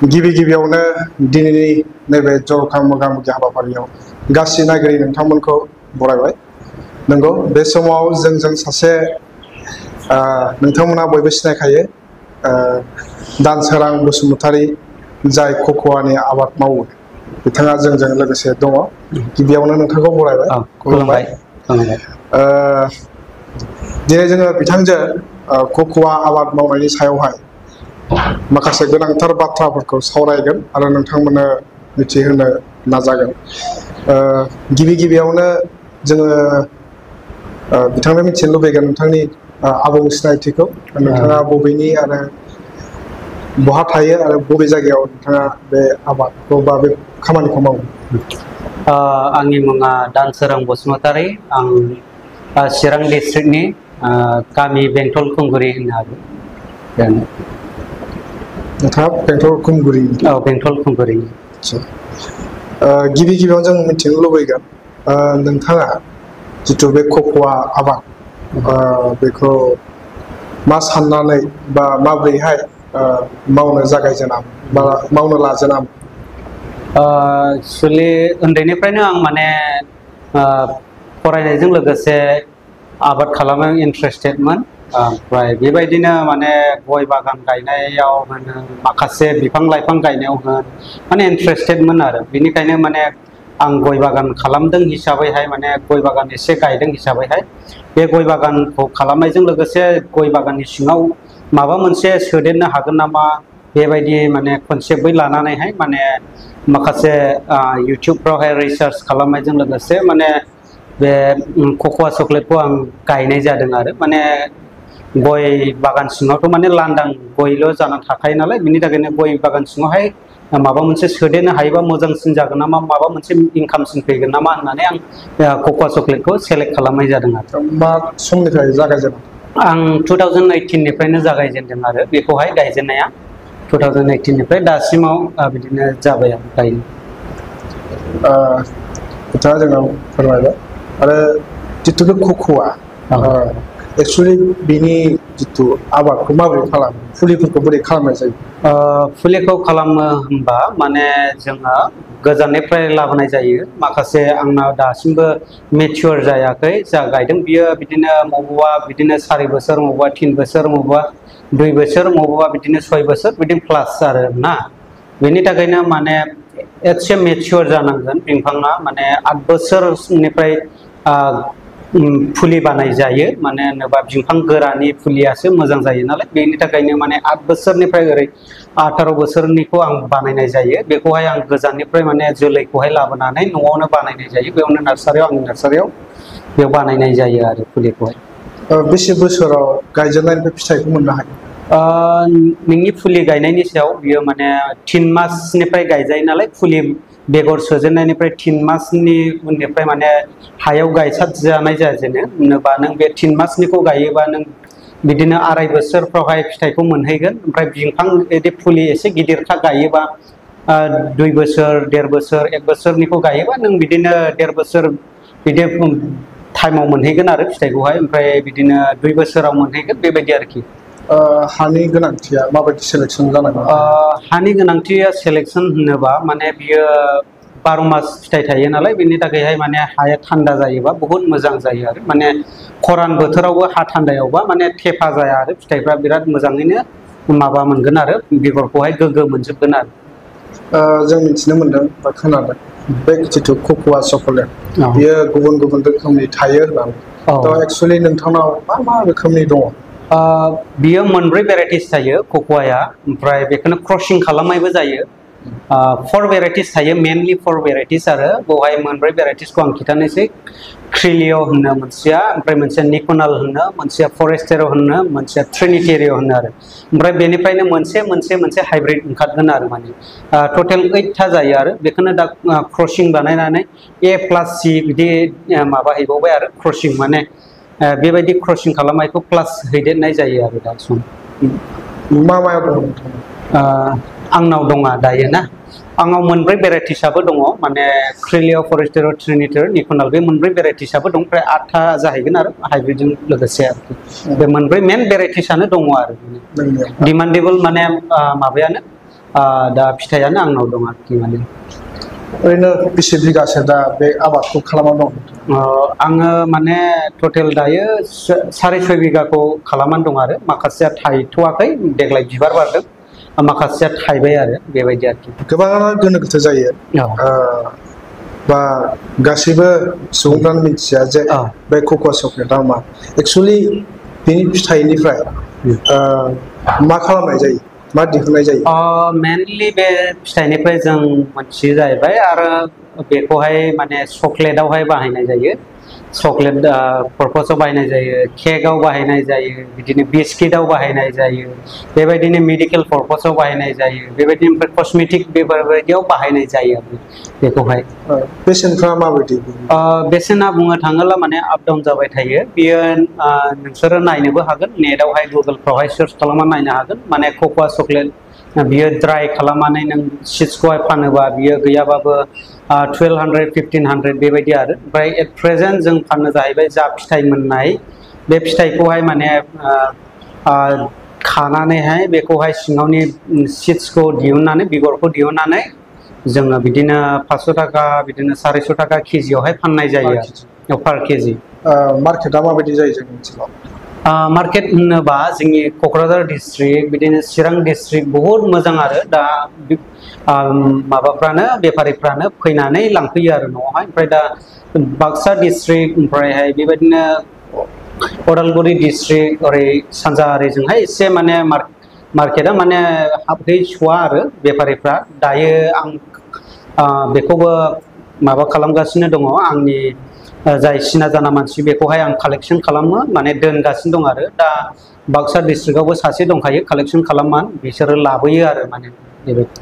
गिबि गिबियावनो दिनैनि नैबे जर'खा मोगा-मोगि हाबाफारियाव गासै नायगिरि नोंथांमोनखौ बरायबाय। नंगौ बे समाव जोंजों सासे नोंथांमोना बयबो सिनायखायो दानसोरां बसुमतारी जाय कक'आनि आबाद मावो बिथाङा जोंजों लोगोसे दङ। गिबियावनो नोंथांखौ बरायबाय। खुलुमबाय। दिनै जोङो बिथांजों कक'आ आबाद मावनायनि सायावहाय माखासे गोनांथार बाथ्राफोरखौ सावरायगोन आरो नोंथांमोननो मिथिहोनो नाजागोन। गिबि गिबियावनो जोङो बिथांनो मिथिनो लुबैगोन नोंथांनि आबुं सिनायथिखौ, नोंथाङा बबेनि आरो बहा थायो आरो बबे जायगायाव नोंथाङा बे आबादखौ बा बे खामानिखौ मावो? आंनि मुङा दानसोरां बसुमतारी। आं चिरां डिस्ट्रिक्टनि गामि बेंटल खुंगुरि होननो हागौ। नोंथाङा बेंटल खुंगुरि? औ, बेंटल खुंगुरि। गिबि गिबियाव जों मिथिनो लुबैगोन नोंथाङा जिथु बे कक'आ आबाद बेखौ मा साननानै बा माबोरैहाय मावनो जागायजेनामोन बा मावनो लाजेनामोन? एक्सुवेलि उन्दैनिफ्रायनो आं माने फरायनायजों लोगोसे आबाद खालामनायाव इन्ट्रेस्टेडमोन। ओमफ्राय बेबायदिनो माने गय बागान गायनायाव होनो, माखासे बिफां लाइफां गायनायाव होन, माने इन्ट्रेस्टेडमोन आरो बेनिखायनो माने आं गय बागान खालामदों हिसाबैहाय, माने गय बागान एसे गायदों हिसाबैहाय बे गय बागानखौ खालामनायजों लोगोसे गय बागाननि सिङाव माबा मोनसे सोदेरनो हागोन नामा बेबायदि माने कनसेप्टै लानानैहाय माने माखासे इउटुबफ्रावहाय रिसार्च खालामनायजों लोगोसे माने बे कक'आ चक्लेटखौ आं गायनाय जादों आरो माने गय बागान सिङावथ' माने लांदां गयल' जानानै थाखायो नालाय, बिनि थाखायनो गय बागान सिङावहाय माबा मोनसे सोदेरनो हायोबा मोजांसिन जागोन नामा, माबा मोनसे इनकामसिन फैगोन नामा होननानै आं कक'आ चक्लेटखौ सेलेक्ट खालामनाय जादों आरो। मा समनिफ्राय जागायजेनदों? आं 2018निफ्रायनो जागायजेनदों आरो बेखौहाय गायजेननाया 2018निफ्राय दासिमाव बिदिनो जाबाय आरो गायनो। बिथाङा जोंनाव फोरमायबाय आरो जिथु बे कक'आ एक्सुवेलि बिनि जिथु आबादखौ माबोरै खालामो, फुलिफोरखौ बोरै खालामनाय जायो? फुलिखौ खालामो होनबा माने जोङो गोजाननिफ्राय लाबोनाय जायो। माखासे आंनाव दासिमबो मेचियर जायाखै, जा गायदों बियो बिदिनो बबेबा बिदिनो 4 बोसोर, बबेबा 3 बोसोर, बबेबा 2 बोसोर, बबेबा बिदिनो 6 बोसोर बिदिनो प्लास आरो ना। बेनि थाखायनो माने एसे मेचियर जानांगोन बिफाङा, माने 8 बोसोरनिफ्राय फुलि बानाय जायो। माने होनोबा बिफां गोरानि फुलियासो मोजां जायो नालाय, बेनि थाखायनो माने 8 बोसोरनिफ्राय ओरै 18 बोसोरनिखौ आं बानायनाय जायो। बेखौहाय आं गोजाननिफ्राय माने जोलैखौहाय लाबोनानै न'आवनो बानायनाय जायो। बेयावनो नार्सारियाव, आंनि नार्सारियाव बेयाव बानायनाय जायो आरो फुलिखौहाय। बेसे बोसोराव गायजेननायनिफ्राय फिथाइखौ मोननो हायो? नोंनि फुलि गायनायनि सायाव बियो माने 3 मासनिफ्राय गायजायो नालाय, फुलि बेगर सोजेननायनिफ्राय 3 मासनि उननिफ्राय माने हायाव गायसारजानाय जाजेनो होनोबा नों बे 3 मासनिखौ गायोबा नों बिदिनो 2.5 बोसोरफ्रावहाय फिथाइखौ मोनहैगोन। ओमफ्राय बिफां बिदि फुलि एसे गिदिरखा गायोबा 2 बोसोर, 1.5 बोसोर, 1 बोसोरनिखौ गायोबा नों बिदिनो 1.5 बोसोर बिदि टाइमाव मोनहैगोन आरो फिथाइखौहाय। ओमफ्राय बिदिनो 2 बोसोराव मोनहैगोन, बेबायदि आरोखि। हानि गोनांथिया माबायदि सेलेक्सन जानांगौ? हानि गोनांथिया सेलेक्सन होनोबा माने बियो 12 मास फिथाइ थायो नालाय, बेनि थाखायहाय माने हाया थान्दा जायोबा बहुत मोजां जायो आरो माने खरान बोथोरावबो हा थान्दायावबा माने थेफा जाया आरो फिथाइफ्रा बिराद मोजाङैनो माबा मोनगोन आरो बेगरखौहाय गोग्गो मोनजोबगोन आरो। जों मिथिनो मोनदों बा खोनादों बे जिथु कक'आ चकलेट बियो गुबुन गुबुन रोखोमनि थायो होननानै। थ' एक्सुवेलि नोंथांनाव मा मा रोखोमनि दङ? बियो 4 भेराइटिस थायो कक'आया, ओमफ्राय बेखौनो क्रसिं खालामनायबो जायो। 4 भेराइटिस थायो, मेनलि 4 भेराइटिस आरो बेवहाय 4 भेराइटिसखौ आं खिन्थानोसै। क्रिलिय' होनो मोनसेया, ओमफ्राय मोनसेया निक'नाल होनो, मोनसेया फरेस्टेर' होनो, मोनसेया ट्रिनिटेरिय' होनो आरो। ओमफ्राय बेनिफ्रायनो मोनसे हाइब्रिद ओंखारगोन आरो माने टटेल 8था जायो आरो बेखौनो दा क्रसिं बानायनानै A+C बिदि माबाहैबावबाय आरो क्रसिं माने बेबायदि क्रसिं खालामनायखौ प्लास हैदेरनाय जायो आरो दा सम। मा मायाव दङ? आंनाव दङ दायो ना, आंनाव 4 भेराइटिसआबो दङ, माने क्रिलिय', फरेस्टेर', ट्रिनिटेरिय', निक'नाल बे 4 भेराइटिसआबो दं। ओमफ्राय 8था जाहैगोन आरो हाइब्रिदजों लोगोसे आरोखि। बे 4 मेन भेराइटिसआनो दङ आरो डिमान्डेबल माने माबायानो दा फिथाइयानो आंनाव दं आरोखि माने ओरैनो बेसे बिगासो दा बे आबादखौ खालामना दं? आङो माने टटेल दायो 6.5 बिगाखौ खालामनानै दं आरो माखासेया थायथ'वाखै देग्लाय बिबार बारदों माखासेया थायबाय आरो बेबायदि आरोखि गोबाङानो गोनो गोथो जायो बा गासैबो सुबुंफ्रानो मिथिया जे बे कक'आ चक्लेटआ मा एक्सुअलि बिनि फिथाइनिफ्राय मा खालामनाय जायो मा दिहुननाय जायो? मेनलि बे फिथाइनिफ्राय जों मोनथियो जाहैबाय आरो बेखौहाय माने चक्लेटआवहाय बाहायनाय जायो चक्लेट पर्पसाव बाहायनाय जायो केकआव बाहायनाय जायो बिदिनो बिस्किटआव बाहायनाय जायो बेबायदिनो मेडिकेल पर्पसाव बाहायनाय जायो बेबायदिनो ओमफ्राय कस्मेटिक बेफोरबायदियाव बाहायनाय जायो आरो बेखौहाय बेसेनफ्रा माबायदि? बेसेना बुंनो थाङोब्ला माने आप डाउन जाबाय थायो बियो नोंसोरो नायनोबो हागोन नेटआवहाय गुगोलफ्रावहाय सार्च खालामना नायनो हागोन माने कक'आ चक्लेट बियो ड्राइ खालामनानै नों सिड्सखौहाय फानोबा बियो गैयाबाबो 1200 1500 बेबायदि आरो ओमफ्राय एट प्रेजेन्ट जों फाननो जाहैबाय जा फिथाइ मोननाय बे फिथाइखौहाय माने खानानैहाय बेखौहाय सिङावनि सिड्सखौ दिहुननानै बेगरखौ दिहुननानै जोङो बिदिनो 500 थाखा बिदिनो 450 थाखा केजियावहाय फाननाय जायो पार केजि मार्केटआ माबायदि जायो जोंनि ओनसोलाव? मार्केट होनोबा जोंनि क'क्राझार डिस्ट्रिक्ट बिदिनो चिरां डिस्ट्रिक्ट बहुद मोजां आरो दा माबाफ्रानो बेफारिफ्रानो फैनानै लांफैयो आरो न'आवहाय ओमफ्राय दा बाक्सा डिस्ट्रिक्ट ओमफ्रायहाय बेबायदिनो अदालगुरि डिस्ट्रिक्ट ओरै सानजा ओरैजोंहाय एसे माने मार्केटआ माने हाबहैस'वा आरो बेफारिफ्रा दायो आं बेखौबो माबा खालामगासिनो दङ आंनि जाय सिना जाना मानसि बेखौहाय आं कालेक्सन खालामो माने दोनगासिनो दं आरो दा बाक्सा डिस्ट्रिक्टआवबो सासे दंखायो कालेक्सन खालामनानै बिसोरो लाबोयो आरो माने बेबायदि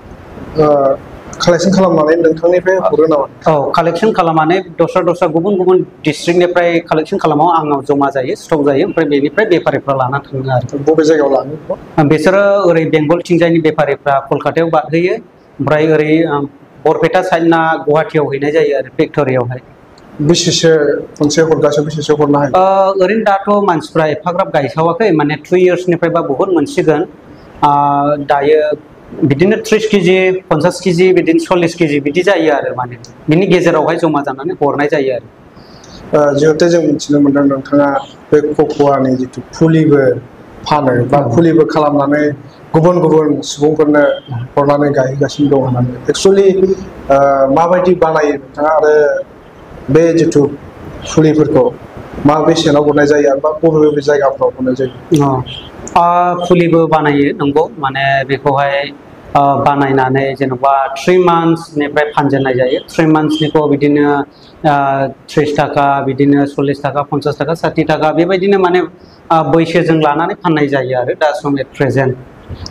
कालेक्सन खालामनानै नोंथांनिफ्राय हरो नामा? औ कालेक्सन खालामनानै दस्रा गुबुन गुबुन डिस्ट्रिक्टनिफ्राय कालेक्सन खालामनायाव आंनाव जमा जायो स्टक जायो ओमफ्राय बेनिफ्राय बेफारिफ्रा लाना थाङो आरो बबे जायगायाव लाङो बिसोरो ओरै बेंगलथिंजायनि बेफारिफ्रा कलकातायाव बारहोयो ओमफ्राय ओरै बरपेटा साइडना गुवाहाटियाव हैनाय जायो आरो फेक्ट'रियावहाय बेसेसो खनसे हरगासेयाव बेसेसो हरनो हायो? ओरैनो दाथ' मानसिफ्रा एफाग्राब गायसावाखै माने 2 इयार्सनिफ्रायबा बहुद मोनसिगोन दायो बिदिनो 30 केजि 50 केजि बिदिनो 40 केजि बिदि जायो आरो माने बिनि गेजेरावहाय जमा जानानै हरनाय जायो आरो जिहेथु जों मिथिनो मोनदों नोंथाङा बे कक'आनि जिथु फुलिबो फानो बा फुलिबो खालामनानै गुबुन गुबुन सुबुंफोरनो हरनानै गायहोगासिनो दं होननानै एक्सुअलि माबायदि बानायो नोंथाङा आरो बे जिथु फुलिफोरखौ मा बेसेनाव हरनाय जायो बा बबे बबे जायगाफ्राव हरनाय जायो? फुलिबो बानायो नंगौ माने बेखौहाय बानायनानै जेन'बा 3 मान्थसनिफ्राय फानजेननाय जायो 3 मान्थसनिखौ बिदिनो 30 थाखा बिदिनो 40 थाखा 50 थाखा 60 थाखा बेबायदिनो माने बैसोजों लानानै फाननाय जायो आरो दा सम एट प्रेजेन्ट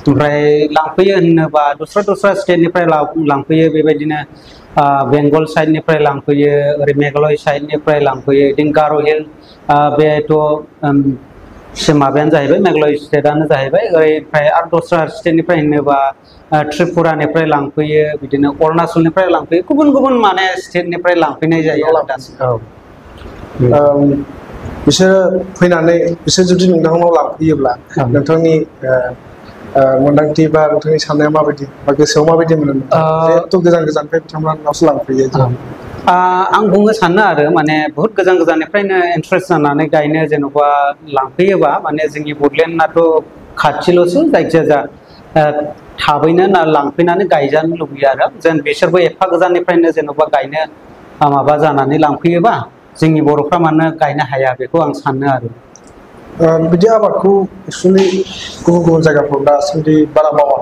ओमफ्राय लांफैयो होनोबा दस्रा स्टेटनिफ्राय लांफैयो बेबायदिनो बेंगल साइडनिफ्राय लांफैयो ओरै मेघालय साइडनिफ्राय लांफैयो बिदिनो गार' हिल बेथ' माबायानो जाहैबाय मेघालय स्टेटआनो जाहैबाय ओमफ्राय आरो दस्रा स्टेटनिफ्राय होनोबा त्रिपुरानिफ्राय लांफैयो बिदिनो अरुणाचलनिफ्राय लांफैयो गुबुन गुबुन माने स्टेटनिफ्राय लांफैनाय जायो बिसोरो फैनानै बिसोर जुदि नोंथांनाव लांफैयोब्ला नोंथांनि मोन्दांथि बा नोंथांनि साननाया माबायदि बा गोसोआव माबायदि मोनो जिहेथु गोजान गोजाननिफ्राय बिथांमोनावसो लांफैयो आं बुंनो सानो आरो माने बहुत गोजान गोजाननिफ्रायनो इन्ट्रेस्ट जानानै गायनो जेन'बा लांफैयोबा माने जोंनि बडलेण्डआथ' खाथिल'सो जायखिजाया थाबैनो लांफैनानै गायजानो लुबैयो आरो जेन बिसोरबो एफा गोजाननिफ्रायनो जेन'बा गायनो माबा जानानै लांफैयोबा जोंनि बर'फ्रा मानो गायनो हाया बेखौ आं सानो आरो बिदि आबादखौ एक्सुअलि गुबुन गुबुन जायगाफ्राव दासान्दि बारा मावा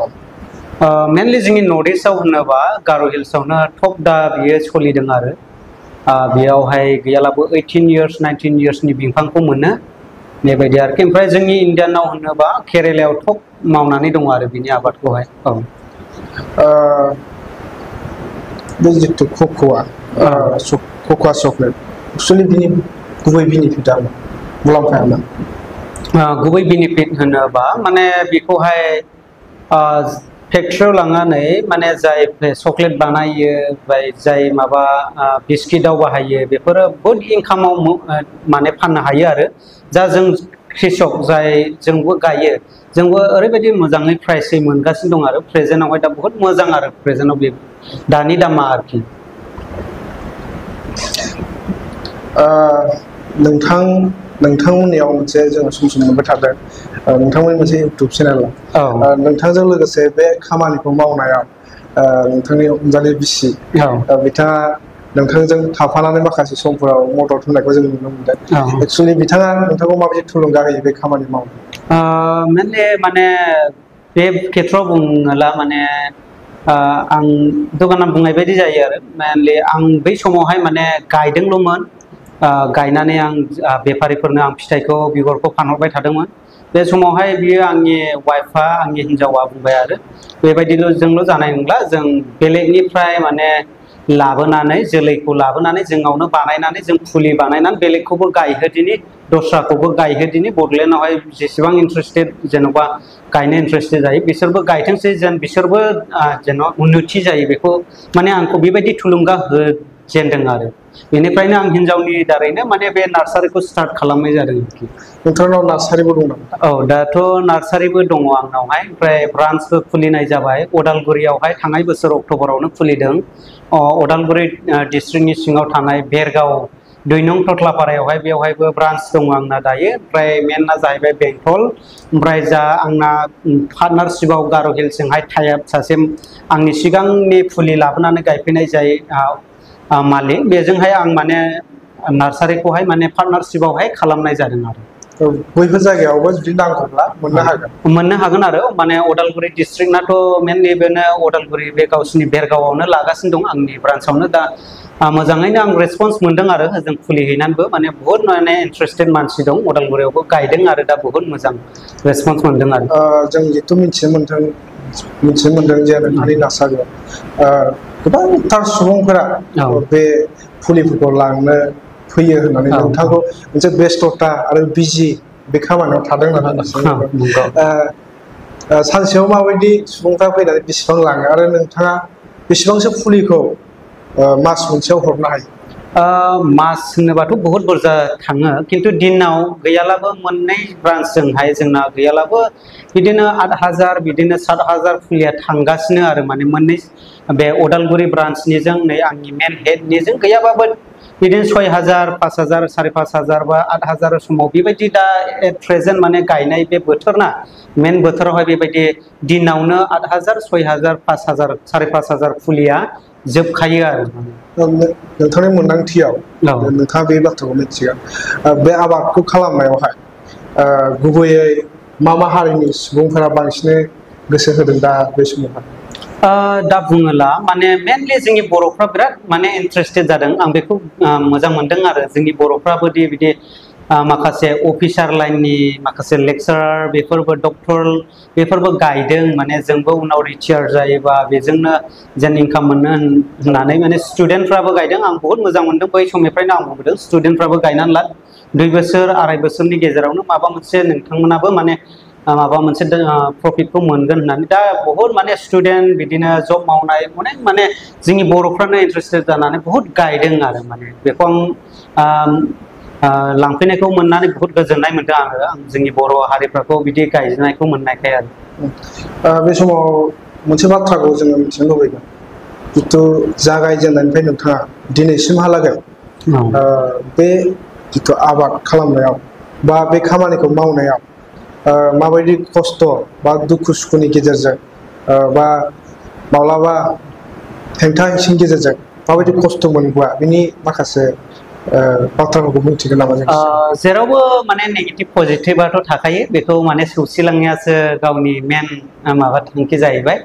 मेनलि जोंनि नर्थ इस्टआव होनोबा गार' हिल्सआवनो टप दा बियो सोलिदों आरो बेयावहाय गैयालाबो 18 इयार्स 19 इयार्सनि बिफांखौ मोनो बेबायदि आरोखि ओमफ्राय जोंनि इण्डियानाव होनोबा केरेलायाव टप मावनानै दङ आरो बिनि आबादखौहाय बे जिथु कक'आ चक्लेट एक्सुअलि बिनि गुबै बेनिफिटआ मुलाम्फाया मा? गुबै बेनिफिट होनोबा माने बेखौहाय फेक्ट्रियाव लांनानै माने जाय चक्लेट बानायो जाय माबा बिस्किटाव बाहायो बेफोरो बहुद इनकामाव माने फाननो हायो आरो जा जों कृषक जाय जोंबो गायो जोंबो ओरैबायदि मोजाङै प्राइसै मोनगासिनो दं आरो प्रेजेन्टआवहाय दा बहुत मोजां आरो प्रेजेन्टआव बे दानि दामा आरोखि नोंथांमोननियाव मोनसे जों सम मोनबाय थादों नोंथांमोननि मोनसे इउटुब चेनेल नोंथांजों लोगोसे बे खामानिखौ मावनायाव नोंथांनि अनजालि बिसि बिथाङा नोंथांजों थाफानानै माखासे समफोराव मदद होनायखौ जों नुनो मोनदों एक्चुअलि बिथाङा नोंथांखौ माबायदि थुलुंगा होयो बे खामानि मावनो मेनलि माने बे खेथ्रआव बुङोब्ला माने आं दखानाव बुंनाय बायदि जायो आरो मेनलि आं बै समावहाय माने गायदोंल'मोन गायनानै आं बेफारिफोरनो आं फिथाइखौ बिगरखौ फानहरबाय थादोंमोन बे समावहाय बियो आंनि वाइफआ आंनि हिन्जावा बुंबाय आरो बेबायदिल' जोंल' जानाय नंला जों बेलेगनिफ्राय माने लाबोनानै जोलैखौ लाबोनानै जोंनावनो बानायनानै जों फुलि बानायनानै बेलेगखौबो गायहोदिनि दस्राखौबो गायहोदिनि बड'लेण्डआवहाय जेसेबां इन्टारेस्टेड जेन'बा गायनो इन्टारेस्टेड जायो बिसोरबो गायथोंसै जेन बिसोरबो जेन' उन्नति जायो बेखौ माने आंखौ बेबायदि थुलुंगा होजेनदों आरो बेनिफ्रायनो आं हिन्जावनि दारैनो माने बे नार्सारिखौ स्टार्ट खालामनाय जादों आरोखि नोंथांनाव नार्सारिबो दं नामा? औ दाथ' नार्सारिबो दङ आंनावहाय ओमफ्राय ब्रान्सबो खुलिनाय जाबाय उदालगुरियावहाय थांनाय बोसोर अक्ट'बरावनो खुलिदों उदालगुरि डिस्ट्रिक्टनि सिङाव थानाय बेरगाव 2 नं थथ्लापारायावहाय बेवहायबो ब्रान्स दङ आंना दायो ओमफ्राय मेनना जाहैबाय बेंटल ओमफ्राय जा आंना पार्टनारशिपआव गार' हिल्सजोंहाय टाइप सासे आंनि सिगांनि फुलि लाबोनानै गायफैनाय जाय मालिक बेजोंहाय आं माने नार्सारिखौहाय माने पार्टनारशिपआवहाय खालामनाय जादों आरो बैफोर जायगायावबो जुदि नांगौब्ला मोननो हागोन आरो माने उदालगुरि डिस्ट्रिक्टनाथ' मेनलि बेनो उदालगुरि बे गावसिनि बेरगावआवनो लागासिनो दं आंनि ब्रान्सआवनो दा मोजाङैनो आं रेसपन्स मोनदों आरो जों खुलिहैनानैबो माने बहुत माने इन्टारेस्टेड मानसि दं उदालगुरियावबो गायदों आरो दा बहुत मोजां रेसपन्स मोनदों आरो जों जिहेथु मिथिनो मोनदों जे नोंथांनि नार्सारियाव गोबांथार सुबुंफोरा बे फुलिफोरखौ लांनो फैयो होननानै नोंथांखौ मोनसे बेस्थ'था आरो बिजि बे खामानियाव थादों होननानै सानसेयाव माबायदि सुबुंफ्रा फैनानै बेसेबां लाङो आरो नोंथाङा बेसेबांसो फुलिखौ मास मोनसेयाव हरनो हायो मास होनोबाथ' बहुत बुरजा थाङो खिन्थु दिनाव गैयालाबो मोननै ब्रान्सजोंहाय जोंना गैयालाबो बिदिनो 8000 बिदिनो 7000 फुलिया थांगासिनो आरो माने मोननै बे उदालगुरि ब्रान्सनिजों नै आंनि मेन हेडनिजों गैयाबाबो बिदिनो 6000 5000 5500 बा 8000 समाव बेबायदि दा एट प्रेजेन्ट माने गायनाय बे बोथोर ना मेन बोथोरावहाय बेबायदि दिनावनो 8000 6000 5000 5500 फुलिया जोबखायो आरो नोंथांनि मोनदांथियाव नोंथाङा बे बाथ्राखौ मिथिगोन बे आबादखौ खालामनायावहाय गुबैयै मा हारिनि सुबुंफोरा बांसिनै गोसो होदों दा बे समावहाय दा बुङोला माने मेनलि जोंनि बर'फ्रा बिराद माने इन्टारेस्टेड जादों आं बेखौ मोजां मोनदों आरो जोंनि बर'फ्राबोदि बिदि माखासे अफिसार लाइननि माखासे लेक्सारार बेफोरबो डक्टर बेफोरबो गायदों माने जोंबो उनाव रिटायार जायोबा बेजोंनो जेन इनकाम मोननो होननानै माने स्टुडेन्टफ्राबो गायदों आं बहुत मोजां मोनदों बै समनिफ्रायनो आं बुंदों स्टुडेन्टफ्राबो गायनानै ला 2 बोसोर 2.5 बोसोरनि गेजेरावनो माबा मोनसे नोंथांमोनाबो माने माबा मोनसे प्रफिटखौ मोनगोन होननानै दा बहुत माने स्टुडेन्ट बिदिनो जब मावनाय अनेक माने जोंनि बर'फ्रानो इन्टारेस्टेड जानानै बहुत गायदों आरो माने बेखौ आं लांफैनायखौ मोननानै बहुत गोजोननाय मोनदों आं जोंनि बर' हारिफोरखौ बिदि गायनायखौ मोननायखाय आरो बे समाव मोनसे बाथ्राखौ जोङो मिथिनो लुबैगोन जितु जागायजेननायनिफ्राय नोंथाङा दिनैसिमहालागै बे जितु आबाद खालामनायाव बा बे खामानिखौ मावनायाव माबायदि खस्थ' बा दुखु सुखुनि गेजेरजों बा माब्लाबा हेंथा हेंसिनि गेजेरजों माबायदि खस्थ' मोनबोआ बिनि माखासे बाथ्राफोरखौ मिथिगोन नामा जों जेरावबो माने नेगेटिभ पजिटिभआथ' थाखायो बेखौ माने सौसिलांनायासो गावनि मेन माबा थांखि जाहैबाय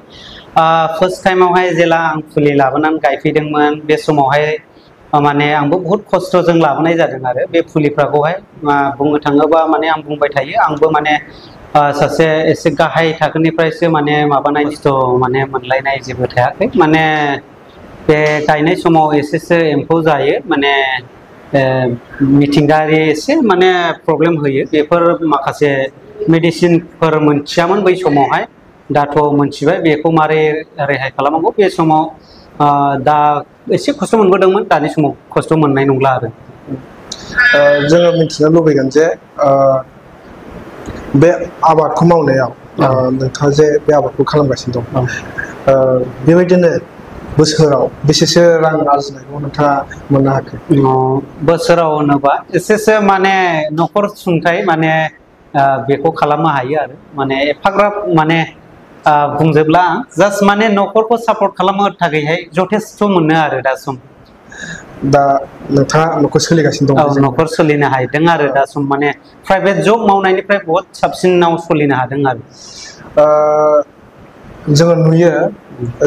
फार्स्ट टाइमावहाय जेला आं फुलि लाबोनानै गायफैदोंमोन बे समावहाय माने आंबो बहुत खस्थ'जों लाबोनाय जादों आरो बे फुलिफोरखौहाय बुंनो थाङोबा माने आं बुंबाय थायो आंबो माने सासे एसे गाहाय थाखोनिफ्रायसो माने माबानाय खस्थ' माने मोनलायनाय जेबो थायाखै माने बे गायनाय समाव एसेसो एम्फौ जायो माने मिथिंगायारि एसे माने प्रब्लेम होयो बेफोर माखासे मेडिसिनफोर मोनथियामोन बै समावहाय दाथ' मोनथिबाय बेखौ मारै रेहाय खालामनांगौ बे समाव दा एसे खस्थ' मोनबोदोंमोन दानि समाव खस्थ' मोननाय नंला आरो जोङो मिथिनो लुबैगोन जे बे आबादखौ मावनायाव नोंथाङा जे बे आबादखौ खालामगासिनो दं बेबायदिनो बोसोराव बेसेसो रां आरजिनायखौ नोंथाङा मोननो हाखो? बोसोराव होनोबा एसेसो माने न'खर सुंथाइ माने बेखौ खालामनो हायो आरो माने एफाग्राब माने बुंजोबला आं जास्ट माने न'खरखौ सापर्ट खालामनो थाखायहाय जथेस्थ' मोनो आरो दा सम दा नोंथाङा न'खर सोलिगासिनो दं बेजोंनो? न'खर सोलिनो हादों आरो दा सम माने प्राइभेट जब मावनायनिफ्राय बहुत साबसिनाव सोलिनो हादों आरो जोङो नुयो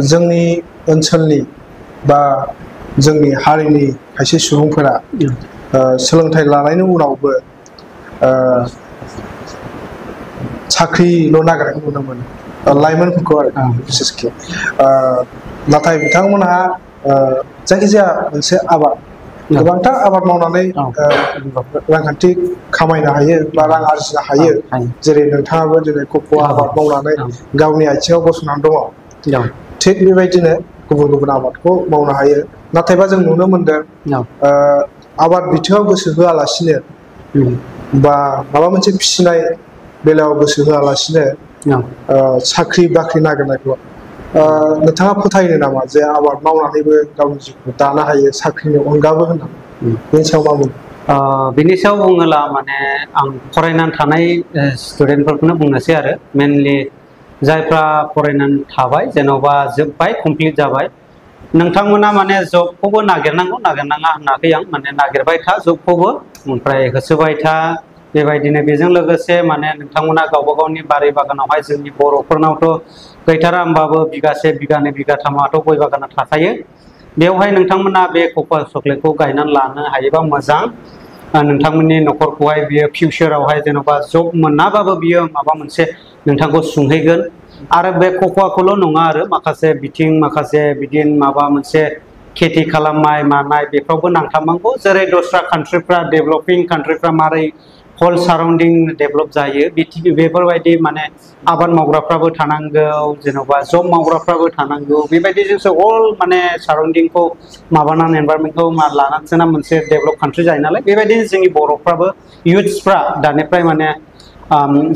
जोंनि ओनसोलनि बा जोंनि हारिनि खायसे सुबुंफोरा सोलोंथाइ लानायनि उनावबो साख्रिल' नागिरनायखौ नुनो मोनो लाइमोनफोरखौ आरो बिसेसके नाथाय बिथांमोनहा जायखिजाया मोनसे आबाद गोबांथार आबाद मावनानै रांखान्थि खामायनो हायो बा रां आरजिनो हायो जेरै नोंथाङाबो दिनै कक'वा आबाद मावनानै गावनि आथिङाव गसंनानै दङ थिग बेबायदिनो गुबुन गुबुन आबादखौ मावनो हायो नाथायबा जों नुनो मोनदों आबाद बिथिङाव गोसो होआलासिनो बा माबा मोनसे फिसिनाय बेलायाव गोसो होआलासिनो साख्रि बाख्रि नागिरनायखौ नोंथाङा फोथायो नामा जे आबाद मावनानैबो गावनि जिउखौ दानो हायो साख्रिनि अनगाबो होननानै बेनि सायाव मा बुङो? बिनि सायाव बुङोब्ला माने आं फरायनानै थानाय स्टुडेन्टफोरखौनो बुंनोसै आरो मेनलि जायफ्रा फरायनानै थाबाय जेन'बा जोब्बाय कमप्लिट जाबाय नोंथांमोना माने जबखौबो नागिरनांगौ नागिरनाङा होनाखै आं माने नागिरबाय था जबखौबो ओमफ्राय होसोबाय था बेबायदिनो बेजों लोगोसे माने नोंथांमोना गावबा गावनि बारि बागानावहाय जोंनि बर'फोरनावथ' गैथारा होमबाबो बिगासे बिगानै बिगाथामाथ' गय बागाना थाखायो बेवहाय नोंथांमोना बे कक'वा चक्लेटखौ गायनानै लानो हायोबा मोजां नोंथांमोननि न'खरखौहाय बियो फिउचारावहाय जेन'बा जब मोनाबाबो बियो माबा मोनसे नोंथांखौ सुंहैगोन आरो बे कक'वाखौल' नङा आरो माखासे बिथिं माखासे बिदिनो माबा मोनसे खेथि खालामनाय मानाय बेफ्रावबो नांथाबनांगौ जेरै दस्रा कान्ट्रिफ्रा डेभलपिं कान्ट्रिफ्रा मारै हल साराउन्डिं डेभलप जायो बेफोरबायदि माने आबाद मावग्राफ्राबो थानांगौ जेन'बा जब मावग्राफ्राबो थानांगौ बेबायदिजोंसो हल माने साराउन्डिंखौ माबानानै एनभारमेन्टखौ लानानैसो ना मोनसे डेभलप कान्ट्रि जायो नालाय बेबायदिनो जोंनि बर'फ्राबो इयुथ्सफ्रा दानिफ्राय माने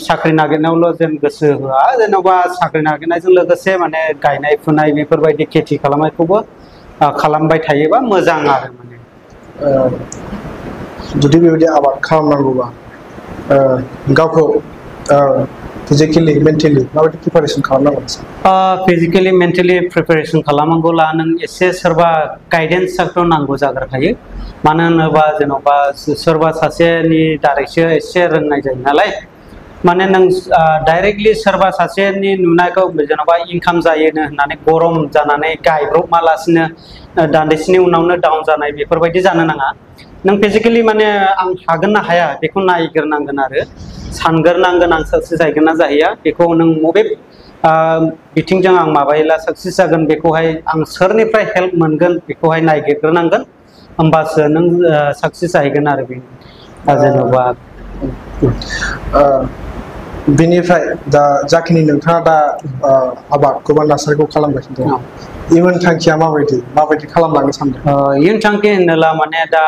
साख्रि नागिरनायावल' जों गोसो होआ जेन'बा साख्रि नागिरनायजों लोगोसे माने गायनाय फुनाय बेफोरबायदि खेथि खालामनायखौबो खालामबाय थायोबा मोजां आरो माने जुदि बेबायदि आबाद खालामनांगौबा गावखौ फिजिकेलि मेन्टेलि माबायदि प्रिपारेसन खालामनांगौ? फिजिकेलि मेन्टेलि प्रिपेरेसन खालामनांगौला नों एसे सोरबा गाइडेन्सआथ' नांगौ जाग्रोखायो मानो होनोबा जेन'बा सोरबा सासेनि दारैसो एसे रोंनाय जायो नालाय माने नों डाइरेक्टलि सोरबा सासेनि नुनायखौ जेन'बा इनकाम जायोनो होननानै गरम जानानै गायब्रबमालासिनो दान्दिसेनि उनावनो डाउन जानाय बेफोरबायदि जानो नाङा नों फिजिकेलि माने आं हागोन ना हाया बेखौ नायग्रोनांगोन आरो सानग्रोनांगोन आं साक्सेस जाहैगोन ना जाहैया बेखौ नों बबे बिथिंजों आं माबायोला साक्सेस जागोन बेखौहाय आं सोरनिफ्राय हेल्प मोनगोन बेखौहाय नायगिरग्रोनांगोन होमबासो नों साक्सेस जाहैगोन आरो बे जेन'बा बेनिफ्राय दा जाखिनि नोंथाङा दा आबादखौ बा नार्सारिखौ खालामगासिनो दं इयुन थांखिया माबायदि खालामलांनो सानदों? इयुन थांखि होनोब्ला माने दा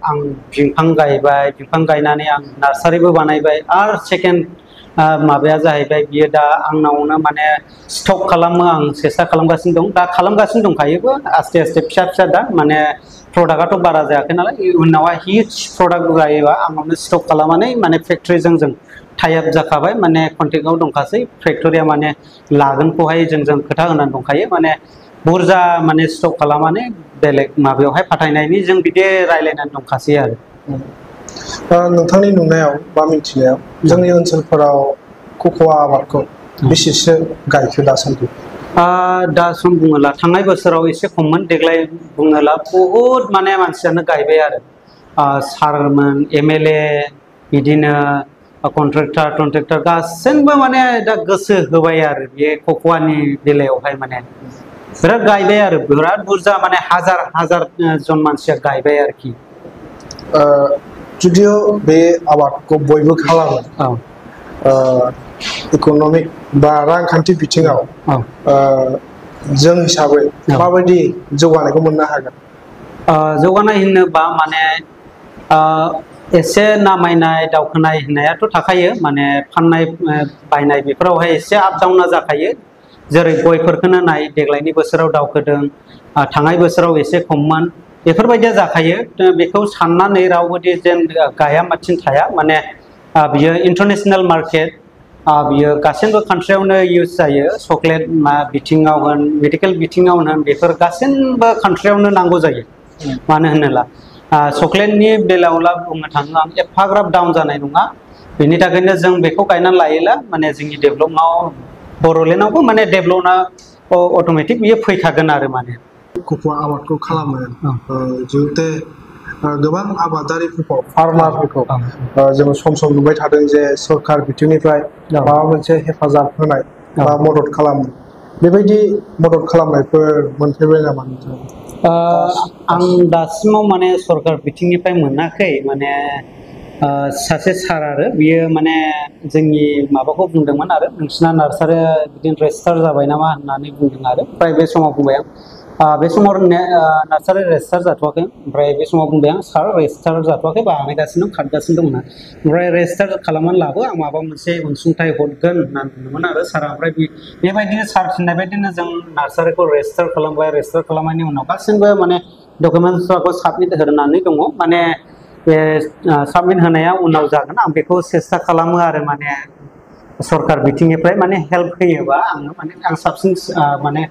आं बिफां गायबाय बिफां गायनानै आं नार्सारिबो बानायबाय आरो सेकेन्ड माबाया जाहैबाय बियो दा आंनावनो माने स्टक खालामो आं सेस्था खालामगासिनो दं दा खालामगासिनो दंखायोबो आस्ते आस्ते फिसा फिसा दा माने प्रडाक्टआथ' बारा जायाखै नालाय उनावहाय हिउज प्रडाक्ट जायोबा आंनावनो स्टक खालामनानै माने फेक्टरिजों जों टाइप जाखाबाय माने कन्टेक्टआव दंखासै फेक्टरिया माने लागोनखौहाय जों खोथा होनानै दंखायो माने बुरजा माने स्टक खालामनानै बेलेग माबायावहाय फाथायनायनि जों बिदि रायलायनानै दंखासै आरो नोंथांनि नुनायाव बा मिथिनायाव जोंनि ओनसोलफोराव कक'वा आबादखौ बेसेसो गायखो दासान्दि? दा सम बुङोब्ला थांनाय बोसोराव एसे खममोन देग्लाय बुङोब्ला बहुद माने मानसियानो गायबाय आरो सारमोन MLA बिदिनो कन्ट्रेक्टर गासैबो माने दा गोसो होबाय आरो बे कक'वानि बेलायावहाय माने बिराद गायबाय आरो बिराद बुरजा माने हाजार जन मानसिया गायबाय आरोखि जुदिअ बे आबादखौ बयबो खालामो इक'नमिक बा रांखान्थि बिथिङाव जों हिसाबै माबायदि जौगानायखौ मोननो हागोन? जौगानाय होनोबा माने एसे नामायनाय दावखोनाय होननायाथ' थाखायो माने फाननाय बायनाय बेफोरावहाय एसे आप डाउना जाखायो जेरै गयफोरखौनो नाय देग्लायनि बोसोराव दावखोदों थांनाय बोसोराव एसे खममोन बेफोरबायदिया जाखायो बेखौ साननानै रावबोदि जेन गाया माथिं थाया माने बियो इन्टारनेशनेल मार्केट बियो गासैबो कान्ट्रियावनो इउज जायो चक्लेट बिथिङाव होन मेडिकेल बिथिङाव होन बेफोर गासैबो कान्ट्रियावनो नांगौ जायो मानो होनोब्ला चक्लेटनि बेलायावला बुंनो थाङो आं एफाग्राब डाउन जानाय नङा बेनि थाखायनो जों बेखौ गायनानै लायोला माने जोंनि डेभेलपआव बर'लेण्डआवबो माने डेभेलपना अट'मेटिक बियो फैखागोन आरो माने कक'वा आबादखौ खालामो जिहेतु गोबां आबादारिफोरखौ फार्मारफोरखौ जोङो सम सम नुबाय थादों जे सरकार बिथिंनिफ्राय माबा मोनसे हेफाजाब होनाय बा मदद खालामो बेबायदि मदद खालामनायफोर मोनफेरबाय नामा नोंथाङा? आं दासिमाव माने सरकार बिथिंनिफ्राय मोनाखै माने सासे सार आरो बियो माने जोंनि माबाखौ बुंदोंमोन आरो नोंसिना नार्सारिया बिदिनो रेजिस्टार जाबाय नामा होननानै बुंदों आरो ओमफ्राय बे समाव बुंबाय आं बे समाव नार्सारि रेजिस्टार जाथ'वाखै ओमफ्राय बे समाव बुंबाय आं सार रेजिस्टार जाथ'वाखै बानायगासिनो खारगासिनो दं ओमफ्राय रेजिस्टार खालामनानै लाबो आं माबा मोनसे अनसुंथाइ हरगोन होननानै बुंदोंमोन आरो सारा ओमफ्राय बेबायदिनो सार थिननाय बायदिनो जों नार्सारिखौ रेजिस्टार खालामबाय रेजिस्टार खालामनायनि उनाव गासैबो माने डकुमेन्टसफोरखौ साबमिट होनानै दङ माने बे साबमिट होनाया उनाव जागोन आं बेखौ सेस्था खालामो आरो माने सरकार बिथिंनिफ्राय माने हेल्प होयोबा आङो माने आं साबसिन माने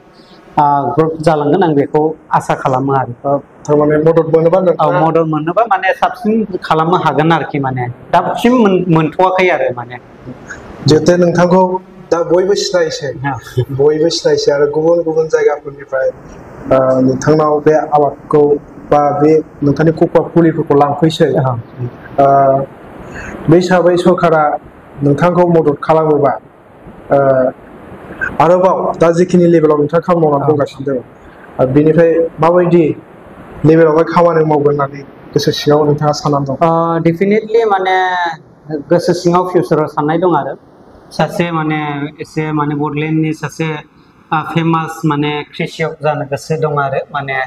ग्रुप जालांगोन आं बेखौ आसा खालामो आरो थारमाने मदद मोनोबा मदद मोनोबा माने साबसिन खालामनो हागोन आरोखि माने दासिम मोनथ'वाखै आरो माने जिहेतु नोंथांखौ दा बयबो सिनायसै आरो गुबुन गुबुन जायगाफोरनिफ्राय नोंथांनाव बे आबादखौ बा बे नोंथांनि कक'वा फुलिफोरखौ लांफैसै बे हिसाबै सरकारा नोंथांखौ मदद खालामोबा आरोबाव दा जिखिनि लेभेलाव नोंथाङा खामानि मावनानै दंगासिनो दङ बेनिफ्राय माबायदि लेभेलावहाय खामानि मावगोन होननानै गोसो सिङाव नोंथाङा साननानै दं? डेफिनेटलि माने गोसो सिङाव फिउचाराव साननाय दं आरो सासे माने एसे माने बड'लेण्डनि सासे फेमास माने कृषिक जानो गोसो दं आरो माने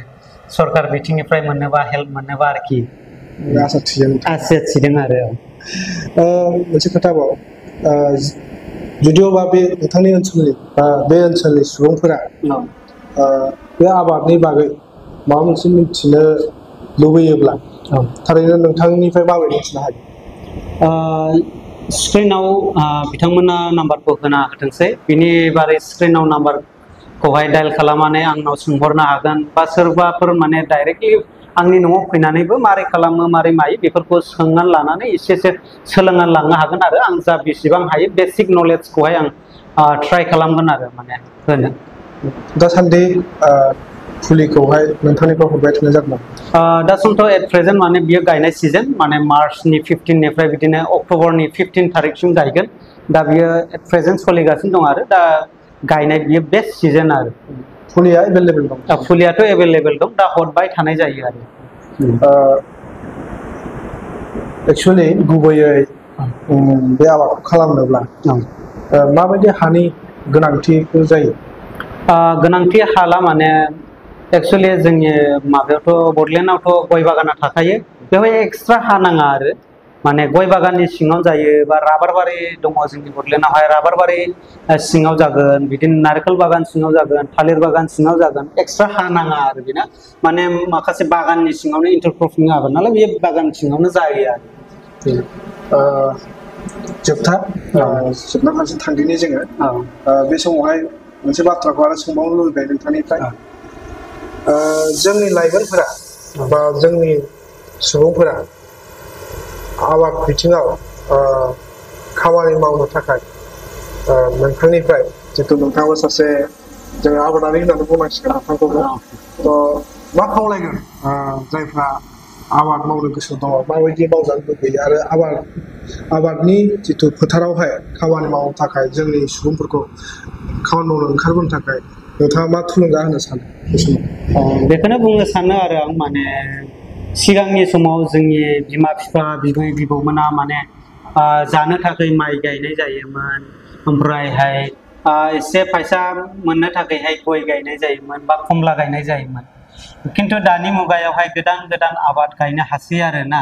सरकार बिथिंनिफ्राय मोनोबा हेल्प मोनोबा आरोखि आसा थिदों आरो मोनसे खोथाबाव जुदिअबा बे नोंथांनि ओनसोलनि बा बे ओनसोलनि सुबुंफोरा बे आबादनि बागै माबा मोनसे मिथिनो लुबैयोब्ला थारैनो नोंथांनिफ्राय माबोरै मिथिनो हायो? स्क्रिनाव बिथांमोना नाम्बारखौ होना होथोंसै बिनि बारै स्क्रिनाव नाम्बारखौहाय डायल खालामनानै आंनाव सोंहरनो हागोन बा सोरबाफोर माने डाइरेक्टलि आंनि न'आव फैनानैबो मारै खालामो मारै मायो बेफोरखौ सोंनानै लानानै एसे सोलोंनानै लांनो हागोन आरो आं जा बेसेबां हायो बेसिक नलेजखौहाय आं ट्राइ खालामगोन आरो माने होनो दासान्दि फुलिखौहाय नोंथांनिफ्राय हरबाय थानाय जादों दासिमथ' एट प्रेजेन्ट माने बियो गायनाय सिजन माने मार्चनि 15निफ्राय बिदिनो अक्ट'बरनि 15 थारिखसिम गायगोन दा बियो एट प्रेजेन्ट सोलिगासिनो दं आरो दा गायनाय बियो बेस्ट सिजन आरो फुलिया एभेलेबेल दं फुलियाथ' एभेलेबेल दं दा हरबाय थानाय जायो आरो एक्सुवेलि गुबैयै बे आबादखौ खालामनोब्ला माबायदि हानि गोनांथिफोर जायो? गोनांथि हाला माने एक्सुवेलि जोंनि माबायावथ' बड'लेण्डआवथ' गय बागाना थाखायो बेवहाय एक्सट्रा हा नाङा आरो माने गय बागाननि सिङाव जायो बा राबार बारि दङ जोंनि बड'लेण्डआवहाय राबार बारि सिङाव जागोन बिदिनो नारेंखल बागान सिङाव जागोन थालिर बागान सिङाव जागोन एक्सट्रा हा नाङा आरो बेना माने माखासे बागाननि सिङावनो इन्टारक्रपिं आबाद नालाय बे बागान सिङावनो जायो आरो जोबथा फारसे थांदिनि जोङो बे समावहाय मोनसे बाथ्राखौ आरो सोंबावनो लुबैबाय नोंथांनिफ्राय जोंनि लाइमोनफोरा बा जोंनि सुबुंफोरा आबाद बिथिङाव खामानि मावनो थाखाय नोंथांनिफ्राय जितु नोंथाङाबो सासे जोङो आबादारि होननानै बुंनांसिगोन नोंथांखौबो मा खावलायगोन जायफ्रा आबाद मावनो गोसो दङ माबायदि मावजानो लुबैयो आरो आबादनि जितु फोथारावहाय खामानि मावनो थाखाय जोंनि सुबुंफोरखौ खामानि मावनो ओंखारबोनो थाखाय नोंथाङा मा थुलुंगा होनो सानो बे समाव? बेखौनो बुंनो सानो आरो आं माने सिगांनि समाव जोंनि बिमा बिफा बिबै बिबौमोना माने जानो थाखाय माइ गायनाय जायोमोन ओमफ्रायहाय एसे फैसा मोननो थाखायहाय गय गायनाय जायोमोन बा खमला गायनाय जायोमोन खिन्थु दानि मुगायावहाय गोदान आबाद गायनो हासै आरो ना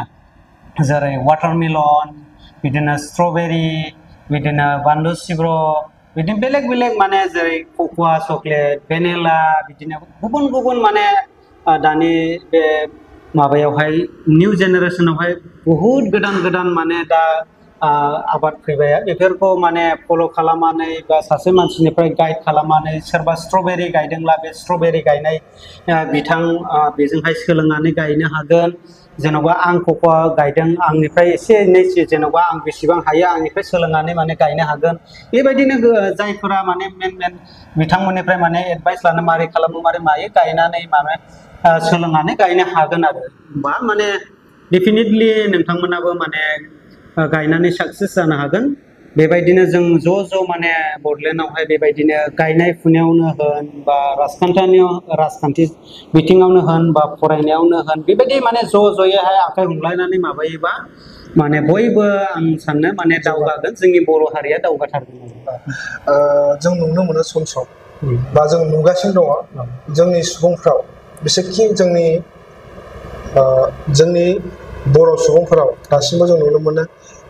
जेरै वाटारमेलन बिदिनो स्ट्रबेरी बिदिनो बानलु सिब्र बिदिनो बेलेग बेलेग माने जेरै कक'आ चक्लेट भेनिला बिदिनो गुबुन गुबुन माने दानि बे माबायावहाय निउ जेनेरेसनावहाय बहुद गोदान गोदान माने दा आबाद फैबाय बेफोरखौ माने फल' खालामनानै बा सासे मानसिनिफ्राय गाइड खालामनानै सोरबा स्ट्रबेरी गायदोंब्ला बे स्ट्रबेरी गायनाय बिथां बेजोंहाय सोलोंनानै गायनो हागोन जेन'बा आं कक'आ गायदों आंनिफ्राय एसे एनै जेन'बा आं बेसेबां हायो आंनिफ्राय सोलोंनानै माने गायनो हागोन बेबायदिनो जायफोरा माने मेन बिथांमोननिफ्राय माने एडभाइस लानो मारै खालामो मारै मायो गायनानै माने सोलोंनानै गायनो हागोन आरो बा माने डेफिनेटलि नोंथांमोनाबो माने गायनानै साक्सेस जानो हागोन बेबायदिनो जों ज' माने बड'लेण्डआवहाय बेबायदिनो गायनाय फुनायावनो होन बा राजखान्थि बिथिङावनो होन बा फरायनायावनो होन बेबायदि माने ज'यैहाय आखाइ हमलायनानै माबायोबा माने बयबो आं सानो माने दावगागोन जोंनि बर' हारिया दावगाथारगोन जों नुनो मोनो सम बा जों नुगासिनो दङ जोंनि सुबुंफ्राव बिसेखि जोंनि बर' सुबुंफोराव दासिमबो जों नुनो मोनो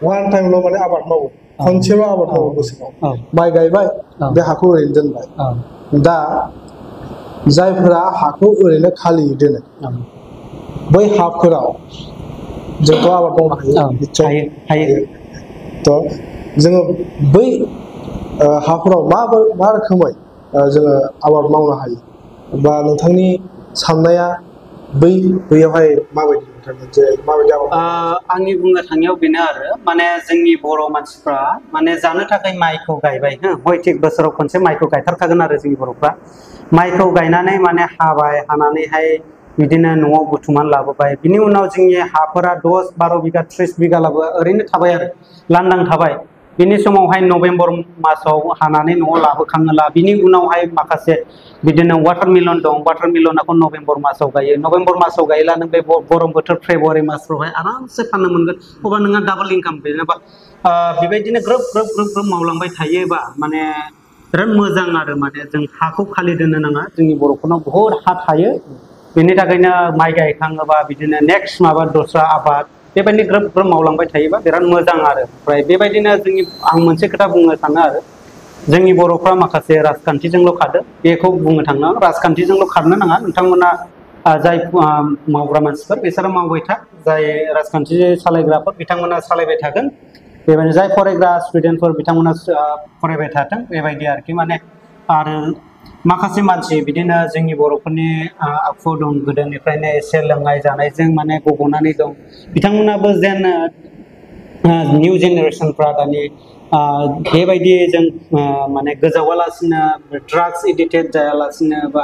वान टाइमल' माने आबाद मावो खनसेल' आबाद मावो बोसोराव माइ गायबाय बे हाखौ ओरैनो दोनबाय दा जायफोरा हाखौ ओरैनो खालि दोनो बै हाफोराव जोंथ' आबाद मावनो हायो निस्सय हायो थ' जोङो बै हाफोराव मा रोखोमै जोङो आबाद मावनो हायो बा नोंथांनि साननाया बैयावहाय माबायदि माबायदि आंनि बुंनो थांनायाव बेनो आरो माने जोंनि बर' मानसिफ्रा माने जानो थाखाय माइखौ गायबाय हयथिक बोसोराव खनसे माइखौ गायथारखागोन आरो जोंनि बर'फ्रा माइखौ गायनानै माने हाबाय हानानैहाय बिदिनो न'आव बुथुमनानै लाबोबाय बिनि उनाव जोंनि हाफोरा 10-12 बिगा 30 बिगालाबो ओरैनो थाबाय आरो लांदां थाबाय बिनि समावहाय नभेम्बर मासाव हानानै न'आव लाबोखाङोला बिनि उनावहाय माखासे बिदिनो वाटारमेलन दं वाटारमेलनखौ नभेम्बर मासाव गायो नभेम्बर मासाव गायोला नों बे गरम बोथोर फेब्रुवारि मासफ्रावहाय आरामसे फाननो मोनगोन अब्ला नोंहा डाबल इनकाम जेनेबा बेबायदिनो ग्रोब मावलांबाय थायोबा माने बिराद मोजां आरो माने जों हाखौ खालि दोननो नाङा जोंनि बर'फोरनाव बहुद हा थायो बेनि थाखायनो माइ गायखाङोबा बिदिनो नेक्स्ट माबा दस्रा आबाद बेबायदिनो ग्रोब मावलांबाय थायोबा बिराद मोजां आरो ओमफ्राय बेबायदिनो आं मोनसे खोथा बुंनो सानो आरो जोंनि बर'फ्रा माखासे राजखान्थिजोंल' खारदो बेखौ बुंनो थाङो राजखान्थिजोंल' खारनो नाङा नोंथांमोना जाय मावग्रा मानसिफोर बिसोरो मावबाय था जाय राजखान्थि सालायग्राफोर बिथांमोना सालायबाय थागोन बेबायदिनो जाय फरायग्रा स्टुडेन्टफोर बिथांमोना फरायबाय थाथों बेबायदि आरोखि माने आरो माखासे मानसि बिदिनो जोंनि बर'फोरनि आखु दं गोदोनिफ्रायनो एसे लोंनाय जानायजों माने गब'नानै दं बिथांमोनाबो जेन निउ जेनेरेसनफ्रा दानि बेबायदि जों माने गोजावालासिनो ड्राग्स एडिक्टेड जायालासिनो बा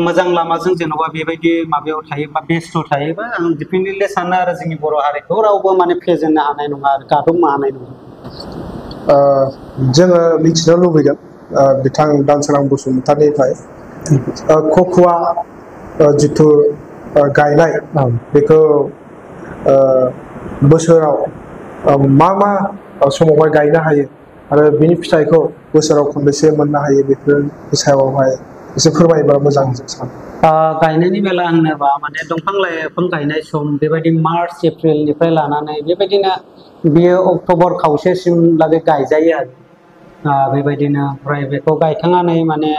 मोजां लामाजों जेन'बा बेबायदि माबायाव थायोबा बेस्थ' थायोबा आं डिफिनेटलि सानो आरो जोंनि बर' हारिखौ रावबो माने फेजेननो हानाय नङा आरो गादबनो हानाय नङा जोङो मिथिनो लुबैदों बिथां दानसोरां बसुमतारिनिफ्राय कक'आ जिथु गायनाय बेखौ बोसोराव मा समावहाय गायनो हायो आरो बिनि फिथाइखौ बोसोराव खनबेसे मोननो हायो बेफोरनि सायावहाय एसे फोरमायोबा मोजां जों सानो गायनायनि बेला होनोबा माने दंफां लाइफां गायनाय सम बेबायदि मार्च एप्रिलनिफ्राय लानानै बेबायदिनो बियो अक्ट'बर खावसेसिम लागै गायजायो आरो बेबायदिनो ओमफ्राय बेखौ गायखांनानै माने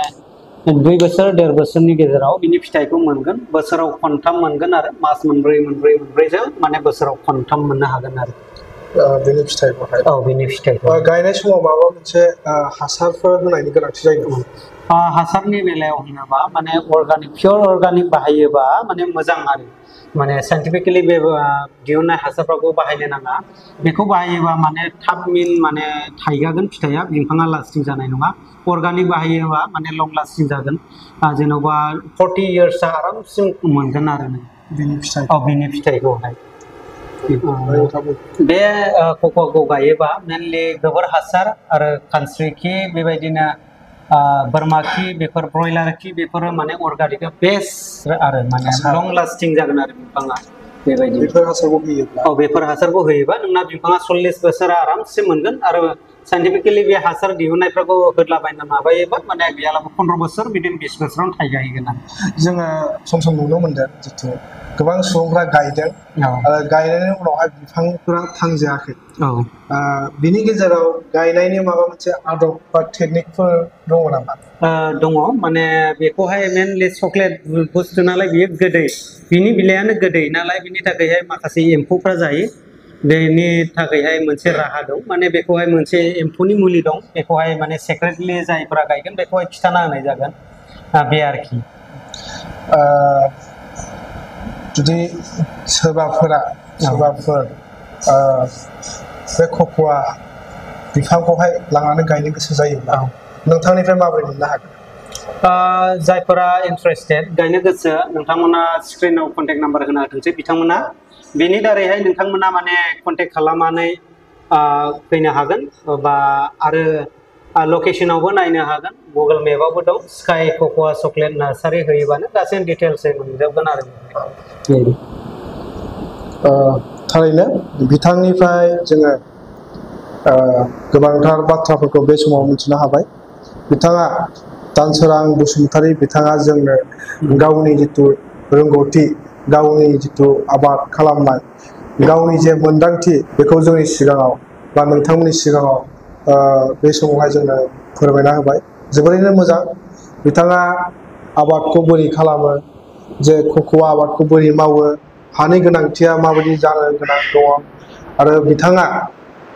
2 बोसोर 1.5 बोसोरनि गेजेराव बिनि फिथाइखौ मोनगोन बोसोराव खनथाम मोनगोन आरो मास मोनब्रैजों माने बोसोराव खनथाम मोननो हागोन आरो बेनि फिथाइखौहाय बेनि फिथाइखौ गायनाय समाव माबा मोनसे हासारफोर होनायनि गोनांथि जायो नामा हासारनि बेलायाव होनोबा माने पियर अर्गानिक बाहायोबा माने मोजां आरो माने साइन्टिफिकेलि बे दिहुननाय हासारफोरखौ बाहायनो नाङा बेखौ बाहायोबा माने थाब माने थाइगागोन फिथाइया बिफाङा लास्टिं जानाय नङा अर्गानिक बाहायोबा माने लं लास्टिं जागोन जेन'बा 40 इयार्सआ आरामसिम मोनगोन आरो बिनि फिथाइखौहाय बे कक'खौ गायोबा मेनलि गोबोर हासार आरो खानस्रि बेबायदिनो बोरमा खि बेफोर ब्रयलार खि बेफोरो माने अर्गानिकआ बेस्ट आरो माने लं लास्टिं जागोन आरो बिफाङा बेबायदि बेफोर हासारखौ होयोबा नोंना बिफाङा 40 बोसोर आरामसे मोनगोन आरो साइन्टिफिकेलि बे हासार दिहुननायफोरखौ होदलाबायना माबायोबा माने गैयालाबो 15 बोसोर बिदिनो 20 बोसोरावनो थायगाहैगोन आरो जोङो सम सम नुनो मोनदों जितु गोबां सुबुंफ्रा गायदों आरो गायनायनि उनावहाय बिफांफोरा थांजायाखै बिनि गेजेराव गायनायनि माबा मोनसे आदब बा टेकनिकफोर दङ नामा? दङ माने बेखौहाय मेनलि चकलेट बुस्थु नालाय बियो गोदै बिनि बिलाइयानो गोदै नालाय बिनि थाखायहाय माखासे एम्फौफ्रा जायो बेनि थाखायहाय मोनसे राहा दं माने बेखौहाय मोनसे एम्फौनि मुलि दं बेखौहाय माने सेक्रेटलि जायफोरा गायगोन बेखौहाय खिथाना होनाय जागोन बे आरोखि जुदि सोरबाफोर बे कक'आ बिफांखौहाय लांनानै गायनो गोसो जायोब्ला नोंथांनिफ्राय माबोरै मोननो हागोन? जायफोरा इन्टारेस्टेड गायनो गोसो नोंथांमोना स्क्रिनाव कन्टेक्ट नाम्बार होना होथोंसै बिथांमोना बेनि दारैहाय नोंथांमोना माने कन्टेक्ट खालामनानै फैनो हागोन बा आरो लकेसनावबो नायनो हागोन गुगोल मेपआवबो दं स्काई कक'आ चकलेट नार्सारि होयोबानो गासैबो डिटेल्सै मोनजोबगोन आरो थारैनो बिथांनिफ्राय जोङो गोबांथार बाथ्राफोरखौ बे समाव मिथिनो हाबाय बिथाङा दानसोरां बसुमतारी बिथाङा जोंनो गावनि जिथु रोंगौथि गावनि जिथु आबाद खालामनाय गावनि जे मोन्दांथि बेखौ जोंनि सिगाङाव बा नोंथांमोननि सिगाङाव बे समावहाय जोंनो फोरमायना होबाय जोबोरैनो मोजां बिथाङा आबादखौ बोरै खालामो जे कक'आ आबादखौ बोरै मावो हानि गोनांथिया माबायदि जानो गोनां दङ आरो बिथाङा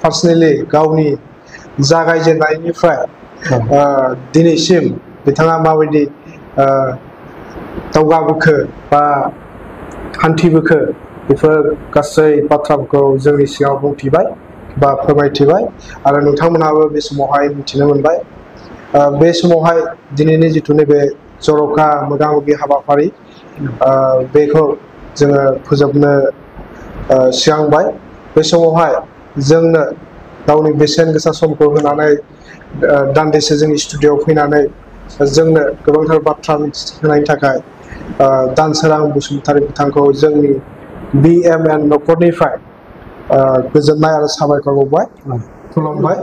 पार्सनेलि गावनि जागायजेननायनिफ्राय दिनैसिम बिथाङा माबायदि दावगाबोखो बा हान्थिबोखो बेफोर गासै बाथ्राफोरखौ जोंनि सिगाङाव बुंथिबाय बा फोरमायथिबाय आरो नोंथांमोनहाबो बे समावहाय मिथिनो मोनबाय बे समावहाय दिनैनि जिथु नैबे जर'खा मोगा मोगि हाबाफारि बेखौ जोङो फोजोबनो सिगांबाय बे समावहाय जोंनो गावनि बेसेन गोसा समखौ होनानै दान्दिसे जोंनि स्टुडिअ'आव फैनानै जोंनो गोबांथार बाथ्रा मिथिहोनायनि थाखाय दानसोरां बसुमतारी बिथांखौ जोंनि BMN न'खरनिफ्राय गोजोननाय आरो साबायखर बावबाय खुलुमबाय।